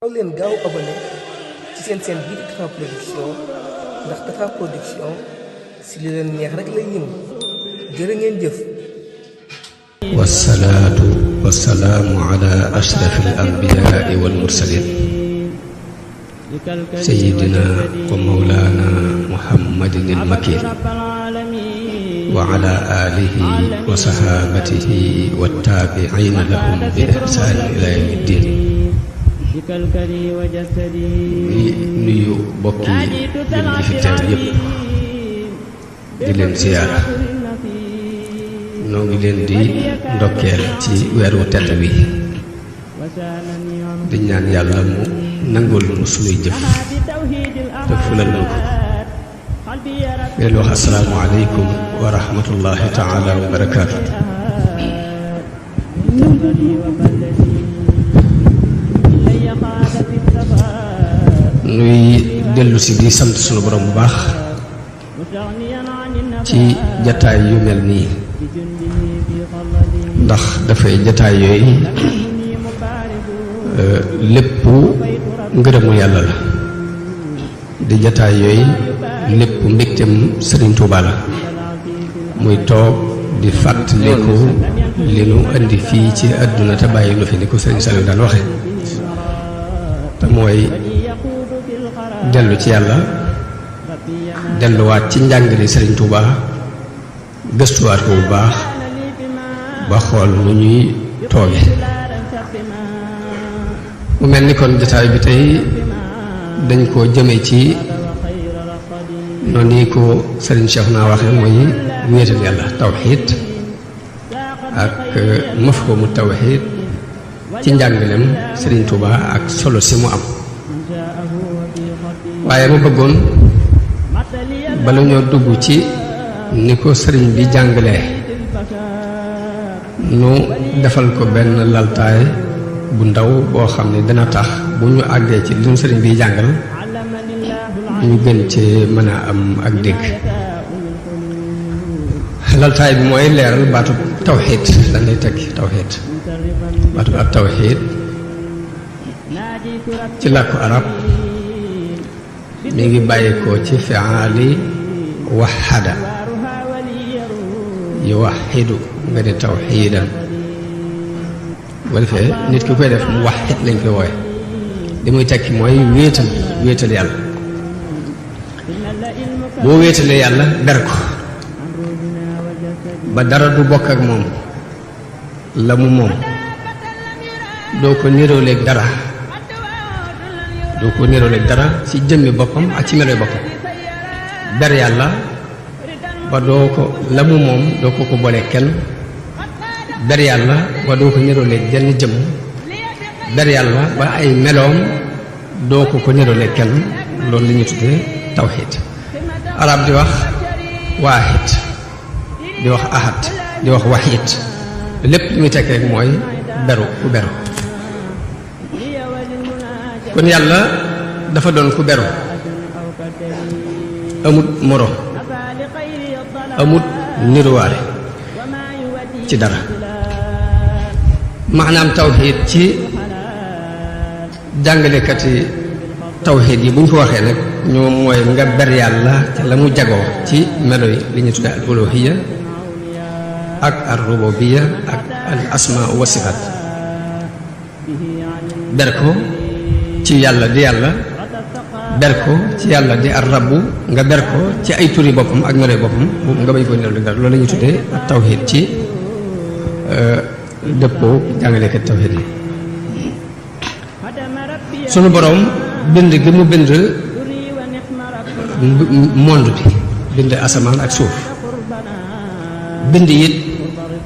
gaaw leen gaaw abonné ci seen chaîne bii di Tapha Production ndax Tapha Production si li leen neex rek lay yëngu jërë ngeen jëf. wasalaatu wasalaamu ala ashrafil anbiyaai wal mursaliin sayyidina wa mawlaana muhammadin il makiin wa ala aalihi wa sahaabatihi wa taabiciina lahum bi ihsaan ilaa yawmi ddiin. di nuyu bokki jullit yi fi teew yépp di leen ziyaara. noo ngi leen di ndokkeel ci weeru tedd wi di ñaan yàlla mu nangul nu sunuy jëf te fulal nu ko. leen wax assalaamu aleykum wa rahmatullahi taala wa barakaatu. nuy dellu si di sant sunu borom bu baax ci jataay yu mel nii, ndax dafay jataay yooyu lépp ngërëmu yàlla la, di jataay yooyu lépp mbégtem Sëriñ Tuubaa la. muy toog di fàttaliku li nu indi fii ci àdduna te bàyyi lu fi ni ko Sëriñ Saliou daan waxe, te mooy dellu ci yàlla, delluwaat ci njàngale Sëriñ Tuubaa, gëstuwaat ko bu baax ba xool nu ñuy tooge. mu mel ni kon jotaay bi tey dañ koo jëme ci noonu ko Sëriñ Cheikh naa waxe, mooy wéetal yàlla, tawxiid ak mafhumu tawxiid ci njàngalem Sëriñ Tuubaa ak solo si mu am. waaye ma bëggoon bala ñoo dugg ci ni ko sëriñ bi jàngalee nu defal ko benn laltaay bu ndaw boo xam ne dana tax bu ñu àggee ci li nu sëriñ bi jàngal ñu gën ci mën a am ak dégg. laltaay bi mooy leeral baatu tawxiid lan lay tekki. tawxiid baatu ak tawxiid ci làkku arab mi ngi bàyyi ko ci fi'aali waxada, yuwaxidu nga di tawxiidan. bu ko defee nit ki koy def mu waxit lañ koy wooye. li muy tekki mooy wéetal yàlla. boo wéetalee yàlla ber ko ba dara du bokk ak moom la mu moom, doo ko niróoleeg dara, doo ko niróoleeg dara ci jëmmi boppam ak ci meloy boppam. ber yàlla ba doo ko la mu moom doo ko boole kenn. ber yàlla ba doo ko niróoleeg jenn jëm. ber yàlla ba ay meloom doo ko niróoleeg kenn. loolu la ñuy tuddee tawxiid. arab di wax waahid, di wax ahad, di wax waxiid. lépp li muy tekk rek mooy beru ku beru. kon yàlla dafa doon ku beru, amut moroom, amut niruwaale ci dara. maanaam tawxiid ci jàngalekati tawxiid yi bu ñu ko waxee nag ñoom mooy nga ber yàlla ca la mu jagoo ci melo yi li ñu tuddee al uluhiyya ak al rububiyya ak al asmaa wa sifaat. ber ko ci yàlla di yàlla, ber ko ci yàlla di ar rabbu, nga ber ko ci ay turi boppam ak meloy boppam nga bañ ko niróo dara. loolu la ñuy tuddee ak tawxiid ci dëppoo jàngalekat tawxiid yi. sunu boroom bind gi mu bind monde bi, bind asamaan ak suuf, bind it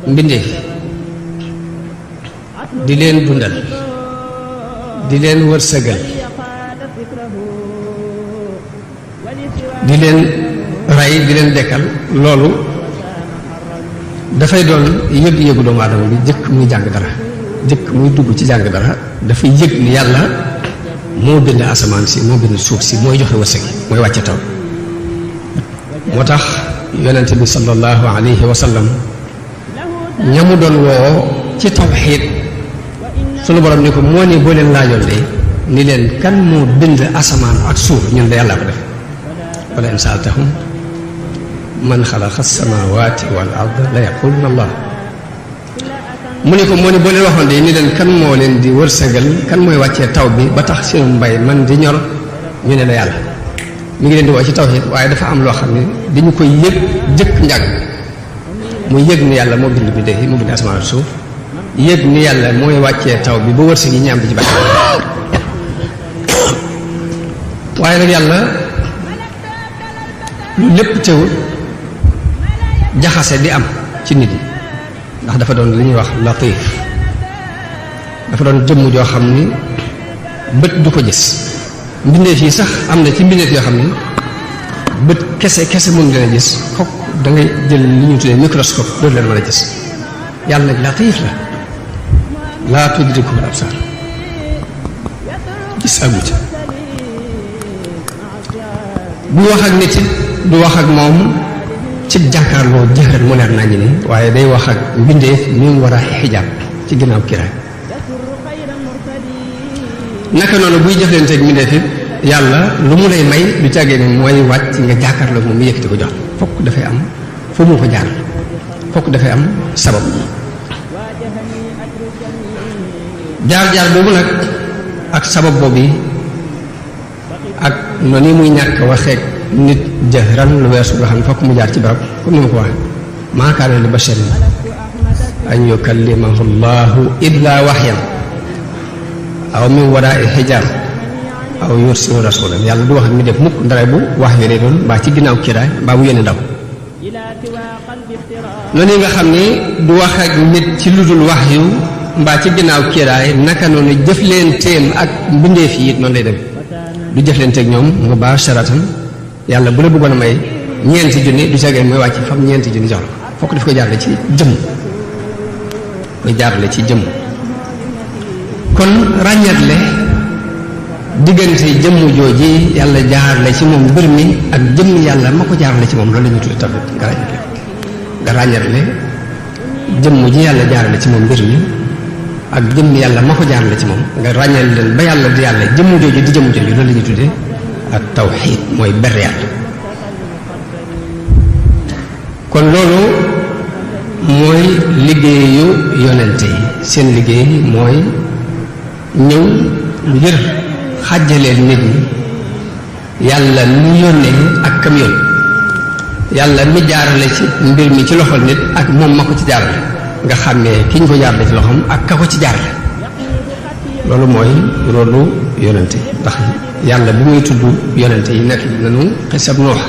mbindeef, di leen dundal, di leen wërsëgal, di leen rey, di leen dekkal. loolu dafay doon yëg-yëgu doomu aadama bi jëkk muy jàng dara, jëkk muy dugg ci jàng dara. dafay yëg ni yàlla moo bind asamaan si, moo bind suuf si, mooy joxe wërsëg, mooy wàcce taw. moo tax yonent bi sallallahu alayhi wa sallam ñamu doon woo ci tawxiid sunu borom ni ko moo ni boo leen laajoon de ni leen kan moo bind asamaan ak suuf ñun de yàlla ko def wala in saaltahum man xalaqa as-samaawaati wal arda la yaquluna Allah mu ne ko moo ne boo leen waxoon de ni leen kan moo leen di wërsëgal kan mooy wàccee taw bi ba tax seen mbay man di ñor ñu ne la yàlla mi ngi leen di woo ci tawhid waaye dafa am loo xam ne dañu koy yëg jëkk njàng muy yëg ni yàlla moo bind bi dee moo bind asamaan ak suuf yëg ni yàlla mooy wàccee taw bi ba wërsëg yi ñu am di ci bàyyi waaye nag yàlla lu lépp teewul jaxase di am ci nit ñi ndax dafa doon li ñuy wax latif dafa doon jëmm joo xam ni bët du ko gis mbindeef yi sax am na ci mbindeef yoo xam ni bët kese mën leen a gis fokk da ngay jël li ñu tuddee microscope dootu leen mën a gis yàlla nag latif la laa tudrikuhu al-absaar gis ak wut bu wax ak nit it du wax ak moom ci jàkkaarloo jëxër mu leer nañu ni waaye day wax ak mbindeef ñu war a xijaab ci ginnaaw kiraay naka noonu buy jëflanteeg mbindeef it yàlla lu mu lay may du càggee ne mooy wàcc nga jàkkaarloo moom mu yëkkati ko jox fokk dafay am foo mu ko jaar fokk dafay am sabab jaar-jaar boobu nag ak sabab boobu ak noonu muy ñàkk waxeek nit jëhran lu weesu nga xam ne fokk mu jaar ci barab comme ni ma ko waxee maa kaana li basharin an yukallimahu llahu illa waxyan aw min waraai xijaab aw yursilu rasulan yàlla du wax ak mi def mukk ndare bu wax yu lay doon mbaa ci ginnaaw kiraay mbaa bu yónni ndaw noonu yi nga xam ni du wax ak nit ci lu dul wax yu mbaa ci ginnaaw kiraay naka noonu jëfleenteem ak mbindeef yi it noonu lay dem du jëfleenteeg ñoom mubaasharatan yàlla bu la bëggoon a may ñeenti junni du seegee mooy wàcc fam ñeenti junni jox la fokk daf koy jaarale ci jëmm koy jaarale ci jëmm kon ràññatle diggante jëmm jooji yàlla jaarale ci moom mbir mi ak jëmm yàlla ma ko jaarale ci moom loolu la ñuy tudde tawhid nga ràññatle jëmm ji yàlla jaarale ci moom mbir mi ak jëmm yàlla ma ko jaarale ci moom nga ràññal leen ba yàlla di yàlla jëmm jooju di jëmm jooju loolu la ñuy tuddee ak tawxiid mooy ber yàlla kon loolu mooy liggéeyu yonente yi seen liggéey mooy ñëw ngir xàjjaleel nit ñi yàlla mi yónnee ak kam yónni yàlla mi jaarale ci mbir mi ci loxol nit ak moom ma ko ci jaarale nga xàmmee ki ñu ko jaarale ci loxoom ak ka ko ci jaarale loolu mooy rôlu yonente ndax yàlla bi muy tudd yonente yi nekk nañu xisab Nuux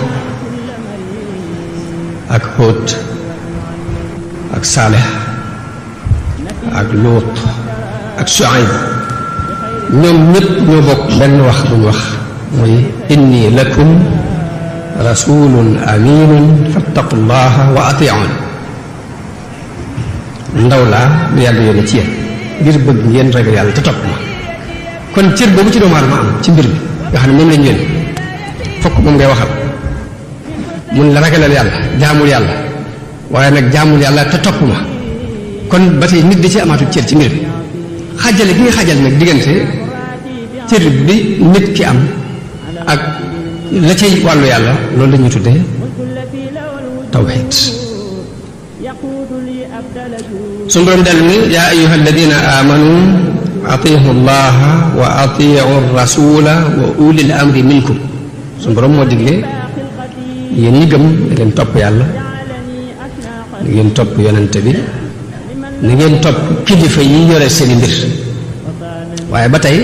ak Hóot ak Saalix ak Luut ak Shuayb ñoom ñëpp ñoo bokk benn wax bu ñu wax muy inni lakum rasulun aminun fattaqullaha wa atiun ndaw laa lu yàlla yónni ci yéen ngir bëgg ngeen ragal yàlla te topp ma kon cër boobu ci doomu aadama am ci mbir mi nga xam ne moom lañ yónni fokk moom ngay waxal mun la ragalal yàlla jaamul yàlla waaye nag jaamul yàlla te topp ma kon ba tey nit di ci amaatu cër ci mbir mi xajale gi nga xajal nag diggante cër bi nit ki am ak la cay wàllu yàlla loolu la ñuy tuddee tawxiid suñu borom dellu ni yaa ayuha alladina amanu atiihu llaha wa atiiu rasula wa ulil amri minkum suñu borom moo digle yéen ñi gëm na ngeen topp yàlla na ngeen topp yonente bi na ngeen topp kilifa yi yore seeni mbir waaye ba tey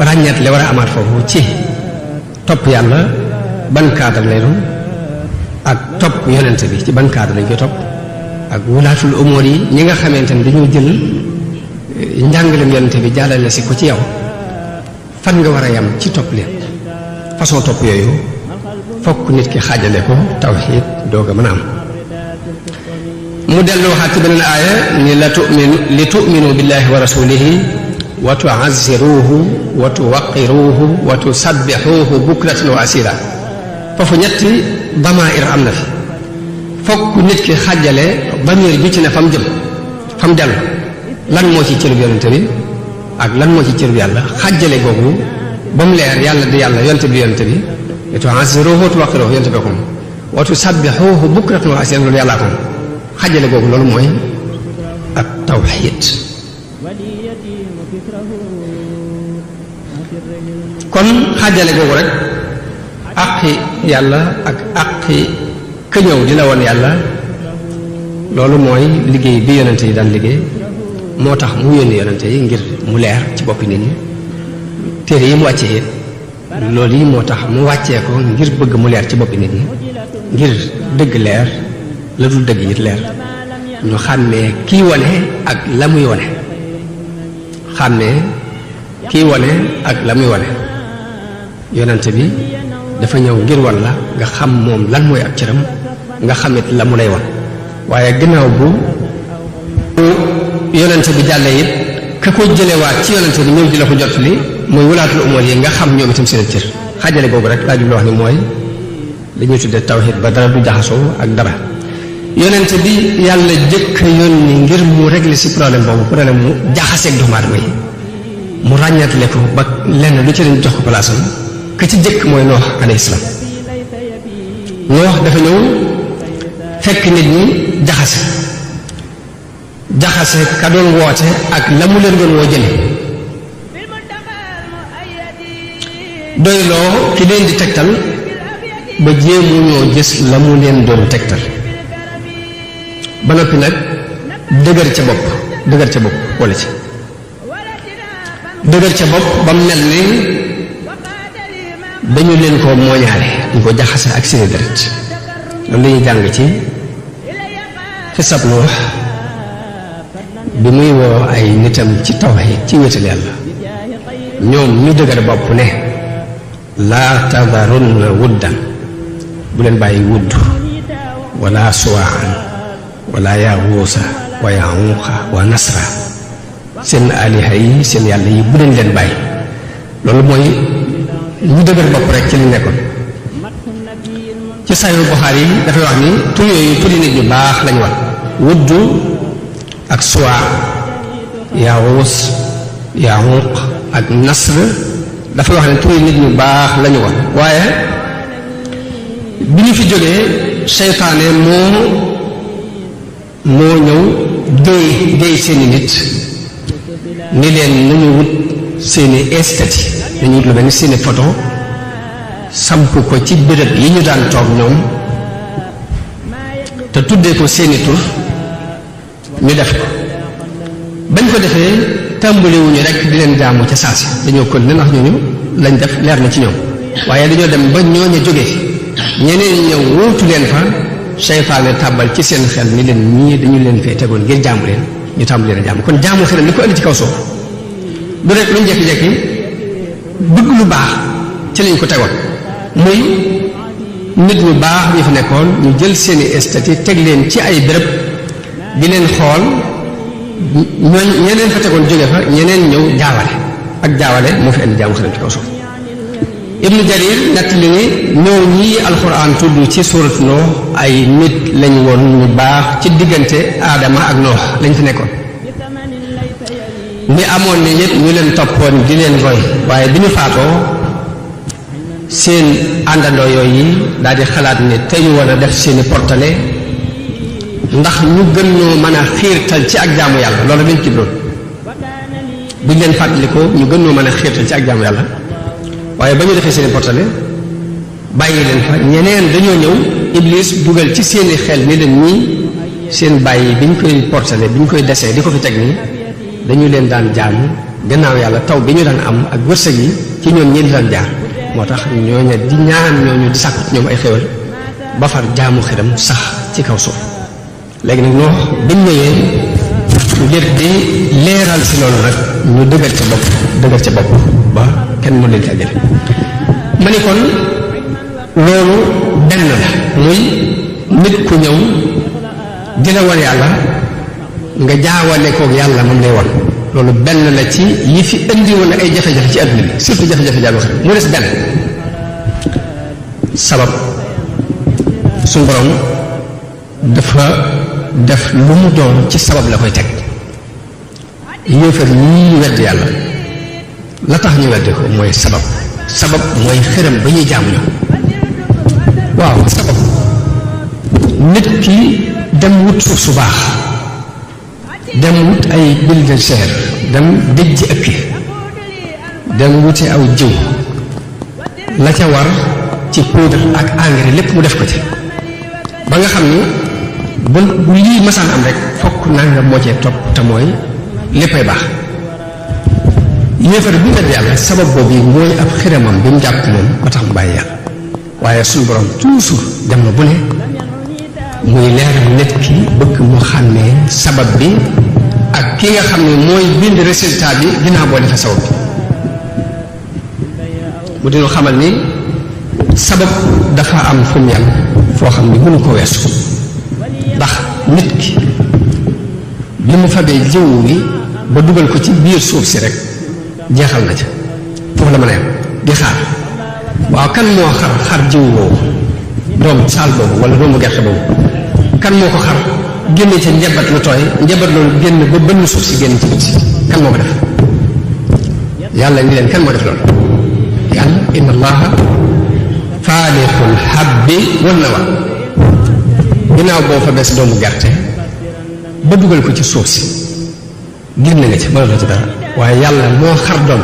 ràññeet li war a amaat foofu ci topp yàlla ban cadre lay doon ak topp yonente bi ci ban cadre lañ koy topp ak wulaatul umóor yi ñi nga xamante ne dañoo jël njàngalem yonente bi jàllale si ko ci yow fan nga war a yam ci topp leen façon topp yooyu fokk nit ki xaajale ko tawxiid doog a mën a am mu dellu waxaat ci beneen aaya ni li tu'minu billahi wa rasulihi wa tu'azziruhu wa tuwaqiruhu wa tusabbixuhu bukratan wa asila foofu ñetti damair am na fi fokk nit ki xàjjale damir ju ci ne fa mu jëm fa mu dellu lan moo ci cërub yonente bi ak lan moo ci cër bi yàlla xàjjale googu ba mu leer yàlla di yàlla yonte bi tu'azziruhu wa tuwaqqiruhu yonte bi ko wa tusabbihuhu bukratan wa asiilan loolu yàllaa ko xàjjale googu loolu mooy ak tawxiid. kon xàjjale googu rek àqi yàlla ak àqi ka ñëw di la woon yàlla loolu mooy liggéey bi yonente yi daan liggéey moo tax mu yónni yonente yi ngir mu leer ci boppi nit ñi téere yi mu wàccee loolu yi moo tax mu wàccee ko ngir bëgg mu leer ci boppi nit ñi ngir dëgg leer la dul dëgg it leer ñu xàmmee kii wane ak la muy wane xàmmee kii wane ak la muy wane yonente bi dafa ñëw ngir wan la nga xam moom lan mooy ak cëram nga xamit la mu lay wan waaye gannaaw bu yonente bi jàllee it ka ko jëlewaat ci yonente bi ñëw di la ko jot li mooy walaatul umur yi nga xam ñoom itam seen cër xaajale googu rek laa jublu wax ni mooy li ñuy tuddee tawhid ba dara du jaxasoo ak dara yonente bi yàlla jëkk yónni ngir mu régler si problème boobu problème mu jaxaseeg doomu aadama yi mu ràññatle ko ba lenn lu ci leen jox ko palaasam ka ci jëkk mooy Noox alayhi salaam Noox dafa ñëw fekk nit ñi jaxase ka doon woote ak la mu leen doon woo jële doyloo ki leen di tegtal ba jéemu ñoo gis la mu leen doon tegtal ba noppi nag dëgër ca bopp wala ci dëgër ca bopp ba mu mel ni dañu leen ko mooñaale ñu ko jaxase ak seeni deret loolu lañuy jàng ci xisab Nuux bi muy woo ay nitam ci tawhiid ci wéetal yàlla ñoom ñu dëgër bopp ne laa tadarunna wuddan bu leen bàyyi wudd wala suwaan wala yaaguusa wa yaquuqa wa nasra seen aliha yi seen yàlla yi bu leen bàyyi loolu mooy ñu dëgër bopp rek ci li nekkoon ci Sahih Bukhari yi dafay wax ni tur yooyu turi nit ñu baax lañu wax wudd ak suwaa yaaguus yaquuq ak nasr dafa wax ne turi nit ñu baax lañu wax waaye bi ñu fi jógee seytaane moo ñëw déy seeni nit ni leen nañu wut seeni estati nañu wut lu mel ni seeni photo samp ko ci béréb yi ñu daan toog ñoom te tuddee ko seeni tur ñu def ko bañ ko defee tàmbaliwuñu rek di leen jaamu ca saasi dañoo kon ne ndax ñooñu lañ def leer na ci ñoom waaye dañoo dem ba ñooña jóge fi ñeneen ñëw wóotu leen fa seytaane tàbbal ci seen xel ni leen ñii dañu leen fee tegoon ngir jaamu leen ñu tàmbali leen a jaamu kon jaamu xelam li ko indi ci kaw suuf du rek luñ jekki-jekki bëgg lu baax ci lañ ko tegoon muy nit ñu baax ñu fi nekkoon ñu jël seeni estati teg leen ci ay béréb di leen xool ñooñ ñeneen fa tegoon jóge fa ñeneen ñëw jaawale moo fi indi jaamu xelam ci kaw suuf Ibnu Jarir nett li ni ñoo ñii alxuraan tudd ci suurat Noox ay nit lañ woon ñu baax ci diggante aadama ak Noox lañ fi nekkoon ni amoon ni ñëpp ñu leen toppoon di leen roy waaye bi ñu faatoo seen àndandoo yooyu daal di xalaat ne te ñu war a def seeni portale ndax ñu gën ñoo mën a xiirtal ci ak jaamu yàlla loolu lañ ci doon buñ leen fàttalikoo ñu gën ñoo mën a xiirtal ci ak jaamu yàlla waaye ba ñu defee seeni portale bàyyi leen fa ñeneen dañoo ñëw Iblis dugal ci seeni xel ni leen ñii seen bàyyi bi ñu koy portale bi ñu koy desee di ko fi teg nii dañu leen daan jaamu gannaaw yàlla taw bi ñu daan am ak wërsëg yi ci ñoom ñi di daan jaar moo tax ñooña di ñaan ñooñu di sàkku ci ñoom ay xéwal ba far jaamu xiram sax ci kaw suuf léegi nag Noox biñ ñëwee ngir di leeral si loolu nag ñu dëgër ca bopp ba kenn mu leen ci àjjale ma ni kon loolu benn la muy nit ku ñëw di la wan yàlla nga jaawale koog yàlla moom lay wan loolu benn la ci yi fi indi woon ay jafe-jafe ci àdduna bi surtout jafe-jafe jaamu xel mu des benn sabab suñu borom dafa def lu mu doon ci sabab la koy teg yéefar yii wedd yàlla la tax ñu weddi ko mooy sabab mooy xërëm ba ñuy jaamu ñoom. waaw sabab nit ki dem wut suuf su baax, dem wut ay bulldozer, dem dëjji ëkk, dem wuti aw jiw, la ca war ci poudre ak engrais lépp mu def ko ci ba nga xam ni bu lii masaan am rek fokk nanga moo cee topp te mooy léppay baax. yéefar bi wedd yàlla sabab boobu yi mooy ab xiramam bi mu jàpp moom ba tax mu bàyyi yàlla. waaye suñu borom toujours dem na bu ne muy leeral nit ki bëgg mu xàmmee sabab bi ak ki nga xam ne mooy bind résultat bi ginnaaw boo defee sabab bi. mu dina xamal ni sabab dafa am fu mu yem foo xam ni mënu ko weesu ndax nit ki bi mu fabee jiw wi ba dugal ko ci biir suuf si rek jeexal na ca foofu la mën a yem di xaar. waaw kan moo xar jiw woowu doomu saal boobu wala doomu gerte boobu kan moo ko xar génne ca njabat lu tooy njabat loolu génn ba bënn suuf si génn ci biti kan moo ko def yàlla ni leen kan moo def loolu yàlla inna allaha faalixul habbi wan nawa. ginnaaw boo fa bes doomu gerte ba dugal ko ci suuf si génn nga ci mënatoo ci dara waaye yàlla moo xar doom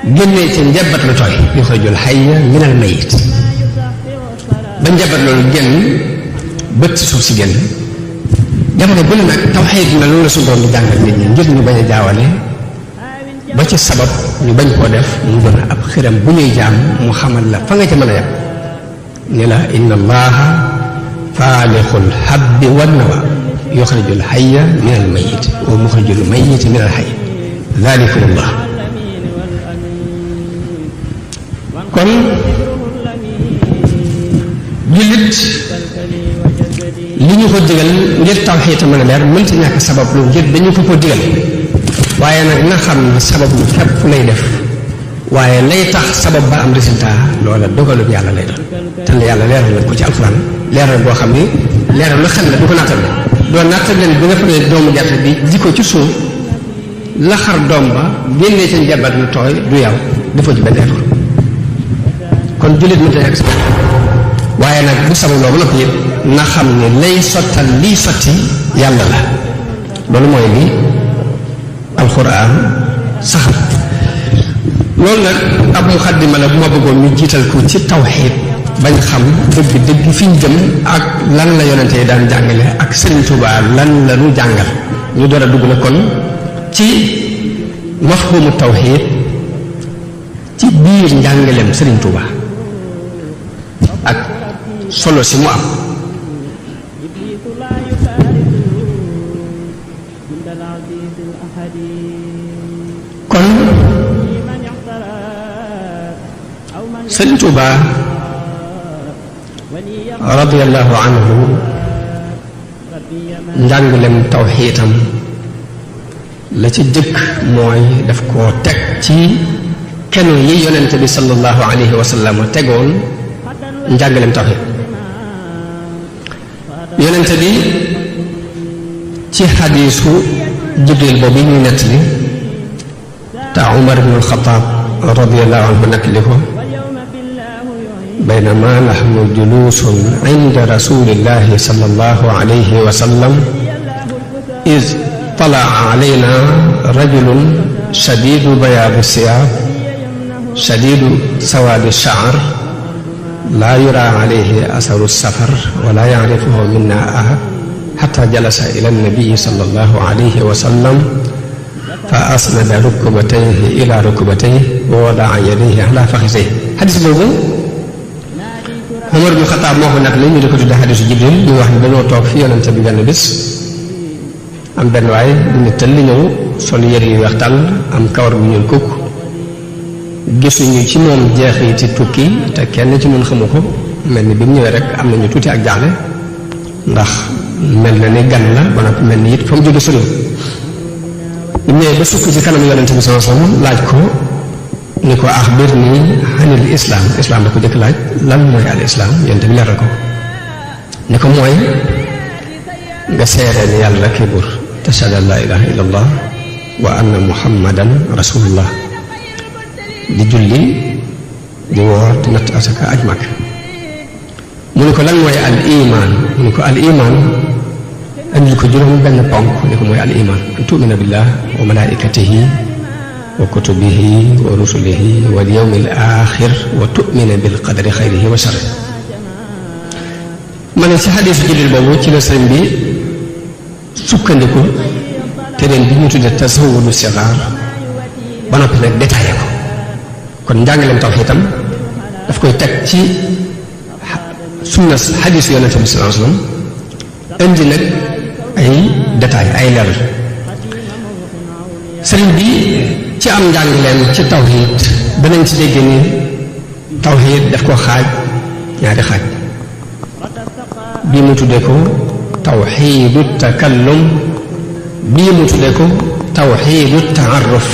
bi génnee ca njabat lu tooy yuxrijul hayya minal mayyit ba njabat loolu génn bët ci suuf si génn jamono bu ne nag tawxiid na loolu la suñu doon di jàngal nit ñi ngir ñu bañ a jaawale ba ci sabab ñu bañ koo def mu doon ab xiram bu ñuy jaam mu xamal la fa nga ca mën a yem ni la inna allaha faalixul habbi wan nawa yuxrijul hayya minal mayyit wa muxrijul mayyit minal hayy dalikumullah. kon jullit li ñu ko digal ngir tawxiid mën a leer mënta ñàkk sabab lu ngir dañu ko digal waaye nag na xam ne sabab lu fépp lay def waaye lay tax sabab ba am résultat loola dogalub yàlla lay doon te yàlla leeral na ko ci alxuraan leeral boo xam ni leeral lu xel la du ko nattal doo nattal leen bi nga fa ne doomu gerte bi ji ko ci suuf la xar doom ba génnee ca njabat lu tooy du yow dafa ci benn effort kon jullit mënta ñàkk sabab waaye nag bu sabab loo ba noppi it na xam ne lay sottal liy sotti yàlla la loolu mooy li alxuraan saxal. loolu nag ab muxaddima la bu ma bëggoon ñu jiital ko ci tawxiid bañ xam dëgg fi ñu jëm ak lan la yonente yi daan jàngale ak Sëriñ Tuubaa lan la ñu jàngal ñu door a dugg na kon ci mafhumu tawxiid ci biir njàngaleem Sëriñ Tuubaa ak solo si mu am. kon Sëriñ Tuubaa radiyallahu anhu njàngalem tawxiitam la ci jëkk mooy daf koo teg ci kenn yi yonente bi sallallahu alayhi wa sallam tegoon njàngalem tawxiid. yonente bi ci xadiisu Jibril boobu ñuy nettali te Umar ibn al-Xattaab radiyallahu anhu nettali ko baynama nahnu juluusun inda rasulillahi sallallahu alayhi wa sallam iz talaa alayna rajulun shadiidu bayaadi siyaab shadiidu sawaadi sha'r laa yuraa alayhi asaru safar wa laa yacrifuhu minna ahad xataa jalasa ila nabii sallallahu alayhi wa sallam fa asnada rukbatayhi ila rukbatayhi wa wadaa yadayhi ala faxisayhi. xadis boobu Umar ibn Xattaab moo ko nag li ñu di ko tudde xadisu Jibril ñu wax ne dañoo toog fi yonente bi benn bis am benn waay bu ñu tëll ñëw sol yëre yu weex tàll am kawar bu ñuul kukk gisuñu ci moom jeexiti tukki te kenn ci ñun xamu ko mel ni bi mu ñëwee rek am nañu tuuti ak jaaxle ndax mel na ni gan la ba nag mel ni it fa mu jóge soriw bi mu ñëwee ba sukk ci kanam yonente bi sallallahu alayhi wasallam laaj ko ni ko axbirni anil islaam islaam da ko jëkk laaj lan mooy al islaam yonente bi leeral ko ni ko mooy nga seeree ni yàlla kii buur tashhadu an laa ilaaha illallah wa anna muhammadan rasulullah di julli di woor di natt asaka aj mag mu ne ko lan mooy al iman mu ne ko al iman andil ko juróom benn ponk ne ko mooy al iman an tu'mina billah wa malaikatihi wa kutubihi wa rusulihi wal yawmil axir wa tu'mina bil qadari xayrihi wa sharrihi ma ne si xadiisu Jibril boobu ci la sëriñ bi sukkandiku te ren bi ñu tuddee tasawudu sixaar ba noppi nag détaillé ko kon njàngaleem tawhiid itam daf koy teg ci sunna xadiisu yonente bi sallallahu alayhi wasallam indi nag ay détail ay leeral sëriñ bi ci am njàngaleem ci tawhiid danañ ci dégg ni tawhiid daf ko xaaj ñaari xaaj bii mu tuddee ko tawxiidu takallum bii mu tuddee ko tawxiidu taaruf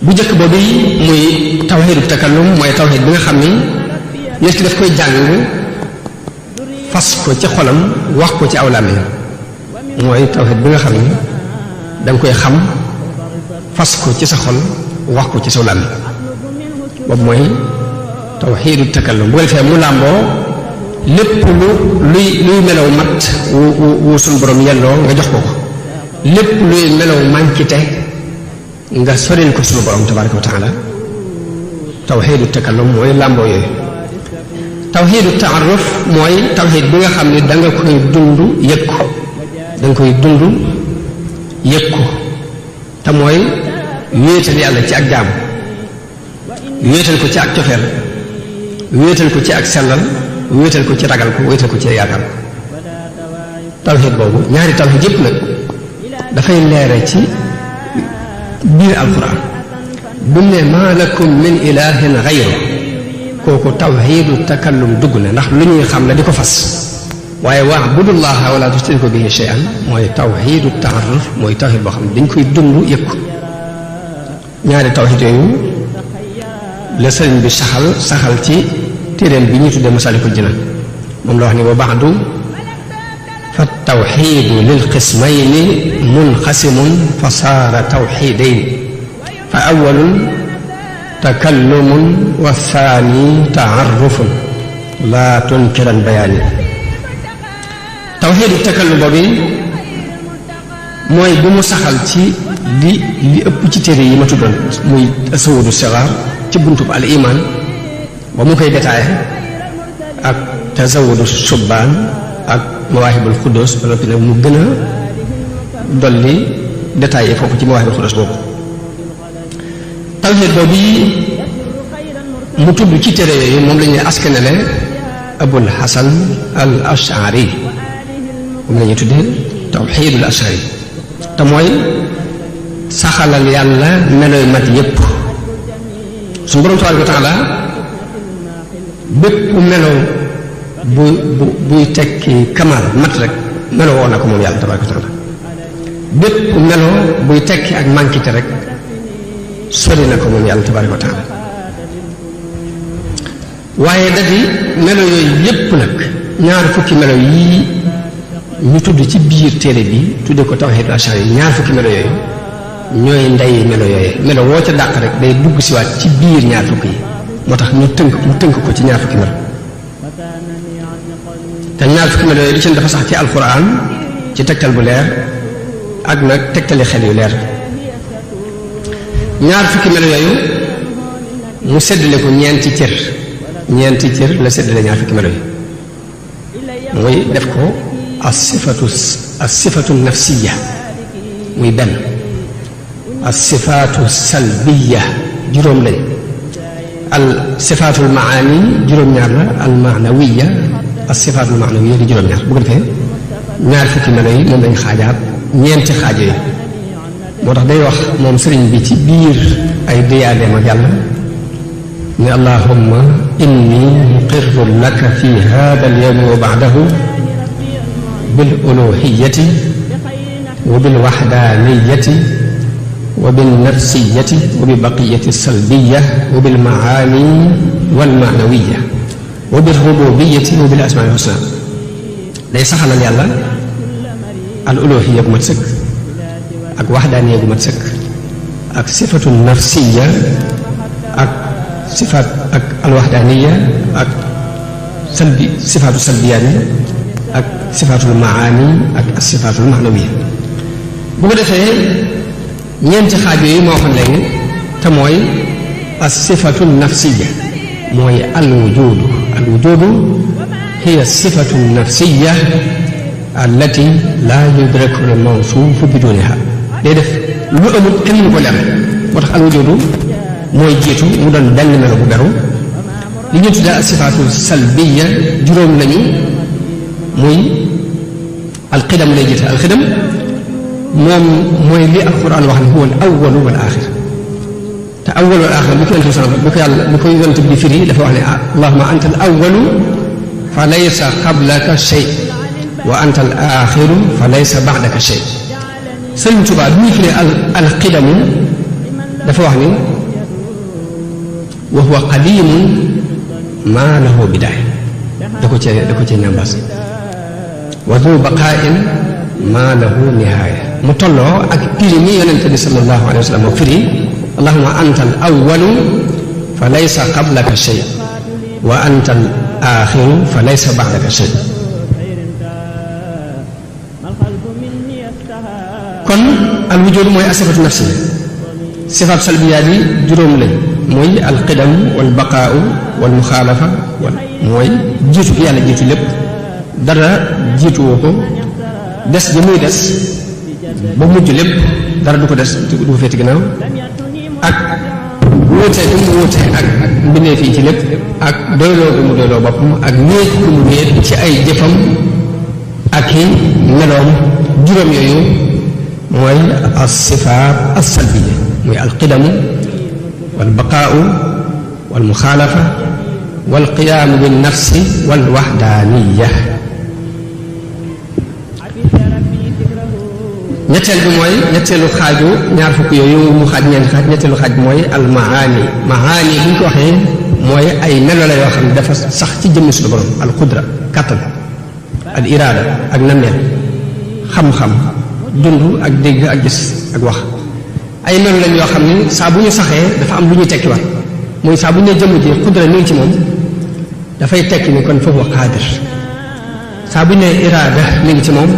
bu njëkk boobu muy tawxiidu takallum mooy tawxiid bi nga xam ni nit ki daf koy jàng fas ko ci xolam wax ko ci aw làmmiñam mooy tawxiid bi nga xam ni danga koy xam fas ko ci sa xol wax ko ci saw làmmiñ boobu mooy tawxiidu takallum bu ko defee mu làmboo lépp luy melaw mat wu suñ borom yelloo nga jox ko ko lépp luy melaw mànkite nga soril ko suñu borom tabaraka wa taala tawxiidu takallum mooy làmboo yooyu tawxiidu taaruf mooy tawxiid bi nga xam ne da nga koy dund yëg ko da nga koy dund yëg ko te mooy wéetal yàlla ci ak jaam wéetal ko ci ak cofeel wéetal ko ci ak sellal wéetal ko ci ragal ko wéetal ko ci yaakaar ko tawxiid boobu ñaari tawxiid yëpp nag dafay leere ci biir alquran bu ne maa lakum min ilahin gayru kooku tawxiidu takallum dugg na ndax lu ñuy xam la di ko fas waaye wa'budullaha wala tushriku bihi shay'an mooy tawxiidu taaruf mooy tawxiid boo xam ne dañ koy dund yëg ko ñaari tawxiid yooyu la sëriñ bi saxal ci téeréem bi ñu tuddee Masaalikul Jinaan moom la wax ni wa ba'du fa tawxiidu lil qismayni munqasimun fa saara tawxiidayni fa awwalun takallumun wa thaani taarufun laa tunkiran bayaani tawxiidu takallum boobu mooy bu mu saxal ci li ëpp ci téere yi ma tuddoon muy tasawudu sixaar ci buntub al iman ba mu koy détaillé ak tasawudu subbaan ak mawaahibul xuddoos ba noppi nag mu gën a dolli détaillé foofu ci mawaahibul xuddoos boobu tawxiid boobu mu tudd ci téere yooyu moom la ñuy askanale abul hasan al ashari moom la ñuy tuddee tawxiidul ashari te mooy saxalal yàlla meloy mat yépp suñu borom tabaaraka wa taala bépp melo buy tekki kamal mat rek melo woon na ko moom yàlla tabaaraka wa taala bépp melo buy tekki ak mànkite rek sori na ko moom yàlla tabaaraka wa taala waaye dadi melo yooyu yépp nag ñaar fukki melo yii ñu tudd ci biir téere bi tudde ko tawxiidul ashari yi ñaar fukki melo yooyu ñooy ndey melo yooyu melo woo ca dàq rek day dugg siwaat ci biir ñaar fukki yi moo tax mu tënk ko ci ñaar fukki melo te ñaar fukki melo yooyu li ci dafa sax ci alquran ci tegtal bu leer ak nag tegtali xel yu leer ñaar fukki melo yooyu mu seddale ko ñeenti cër la seddale ñaar fukki melo yi muy def ko as-sifatu nafsiya muy benn as-sifaatu salbiya juróom lañ al sifaatul maani juróom-ñaar la al maanawiya as-sifaatul maanawiya di juróom-ñaar bu ko defee ñaar fukki melo yi moom lañ xaajaat ñeenti xaajo yi moo tax day wax moom sëriñ bi ci biir ay déyaadeem ak yàlla ne allahumma inni muqirru laka fi hada al yawmi wa ba'dahu bil uluhiyyati wa bil wahdaniyati wa bil nafsiyati wa bi baqiyati salbiyya wa bil maani wal maanawiyya wa bil rububiyyati wa bil asmaa'il husna day saxalal yàlla al uluhiyya gu mat sëkk ak wahdaniyya gu mat sëkk ak sifatu nafsiya ak sifaat ak alwaxdaaniya ak sifaatu salbiyaat yi ak sifaatul maani ak sifaatul maxnawiya. bu ko defee ñeenti xaaj yooyu moo xam léegi te mooy as sifatu nafsiya mooy alwujudu hiya sifatu nafsiya allati laa yudraku al mawsuufu biduniha. day def lu amul kenn mu ko leer moo tax alwujudu mooy jiitu mu doon benn melo bu beru. li ñu tuddee as sifaatu salbiya juróom lañu muy alqidam lay jiite. alqidam moom mooy li alquran wax ne huwa al awwalu wal axir te awwalu wal axir bi ko yonent bi firi dafa wax ne allahumma anta al awwalu fa laysa qablaka shay wa anta al axiru fa laysa ba'daka shay. Sëriñ Tuubaa bi muy firi alqidamu dafa wax ni wa huwa qadimun maa lahu bidaaya da ko cee ñambaas wa du baqaa'in maa lahu nihaaya mu tolloo ak piri mi yonente bi sallallahu alayhi wa sallam moo firi allahumma anta al awwalu fa laysa qablaka shay wa anta al axiru fa laysa ba'daka shay. kon al wujud mooy asifatu nafsi sifaat salbiyaat yi juróom lañ mooy alqidam wal baqaau wal muxaalafa mooy jiitu gi yàlla jiitu lépp dara jiituwoo ko des ja muy des ba mujj lépp dara du ko des du ko féeti ginnaaw ak wuute gi mu wuute ak mbindeef yi ci lépp ak doyloo gi mu doyloo boppam ak wéet gi mu wéet ci ay jëfam ak i meloom. juróom yooyu mooy as sifaat as salbiya muy alqidamu wal baqaau wal muxaalafa wal qiyaamu bin nafsi wal waxdaaniya. ñetteel bi mooy ñetteelu xaaju ñaar fukk yooyu mu xaaj ñeenti xaaj ñetteelu xaaj bi mooy al maani. maani bu ñu ko waxee mooy ay melo la yoo xam ne dafa sax ci jëmmi suñu borom al qudra kàttan al iraada ak nameel xam-xam dund ak dégg ak gis ak wax. ay melo lañ yoo xam ne saa bu ñu saxee dafa am lu ñuy tekkiwaat mooy saa bu ñu nee jëmm ji qudra mi ngi ci moom dafay tekki ni kon foofu qaadir. saa bu ñu nee iraada mi ngi ci moom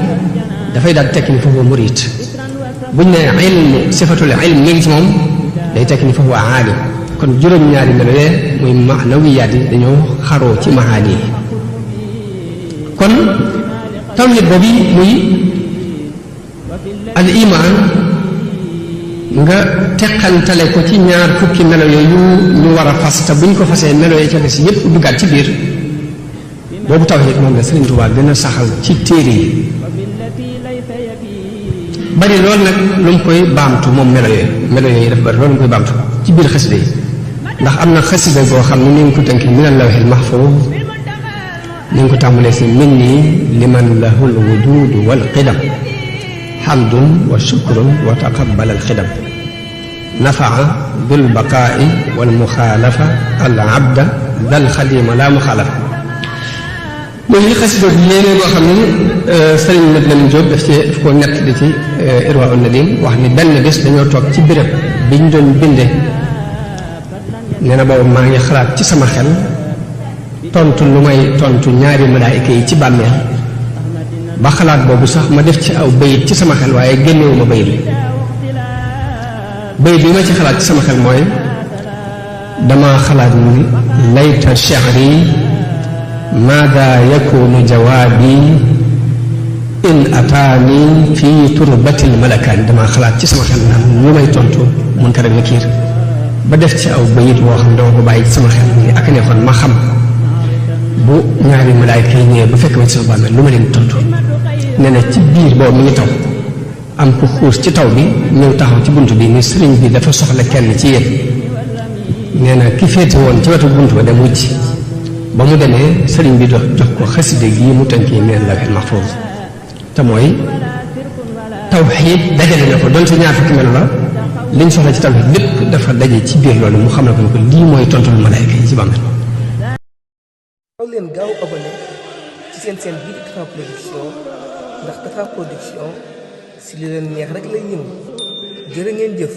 dafay daal tekki ni foofu murid. bu ñu nee ilmu sifatul ilm mi ngi ci moom day tekki ni foofu aalim. kon juróom-ñaari melo yee muy maanawiyaat yi dañoo xaroo ci maani yi. kon tawhid boobu muy al iman nga teqantale ko ci ñaar fukki melo yooyu ñu war a fas te buñ ko fasee melo yi ca des yépp duggaat ci biir boobu tawhid moom la Sëriñ Tuubaa gën a saxal ci téere yi. bari loolu nag lu mu koy baamtu moom melo yooyu dafa bari loolu mu koy baamtu ci biir xasida yi ndax am na xasida goo xam ne ni nga ko tënkee min al-lawhil mahfuuz ni nga ko tàmbalee si minni liman lahul wujudu wal qidam hamdun wa shukrun wa taqabbal al xidam nafaa bil baqaa'i wal muxaalafa al abda dal xadima la muxaalafa. mooy li xasida bi léeg-léeg boo xam ne sëriñ Mat Lamin Jóob daf ko nett di ci Irwaa'u Nadiim wax ni benn bés dañoo toog ci béréb bi ñu doon binde nee na boobu maa ngi xalaat ci sama xel tontu lu may tontu ñaari malaayika yi ci bàmmeel ba xalaat boobu sax ma def ci aw bayit ci sama xel waaye génnewuma bayit bi ma ci xalaat ci sama xel mooy dama xalaat ni layta shi'ri maada yakunu jawaabi in ataani fi turbatil malakaani dama xalaat ci sama xel naan lu may tontu Munkar ak Nakiir ba def ci aw bayit woo xam dama ko bàyyi ci sama xel ni ak neexoon ma xam bu ñaari malaayka yi ñëwee ba fekk ma ci sama bàmmeel lu ma leen tontu. nee na ci biir boobu mi ngi taw am ku xuus ci taw bi ñëw taxaw ci bunt bi ni sëriñ bi dafa soxla kenn ci yéen. nee na ki féete woon ci wetu bunt ba dem wucc ba mu demee sëriñ bi jox ko xaside gi mu tënkee min al-lawhil mahfuuz te mooy tawxiid dajale na ko donte ñaar fukki melo la liñ soxla ci tawxiid lépp dafa daje ci biir loolu mu xam ne ko lii mooy tontul malaayka yi ci bàmmeel. aw leen gaaw abonné ci seen bii di Tapha Production ndax Tapha Production si li leen neex rek lay yëngu jërë ngeen jëf.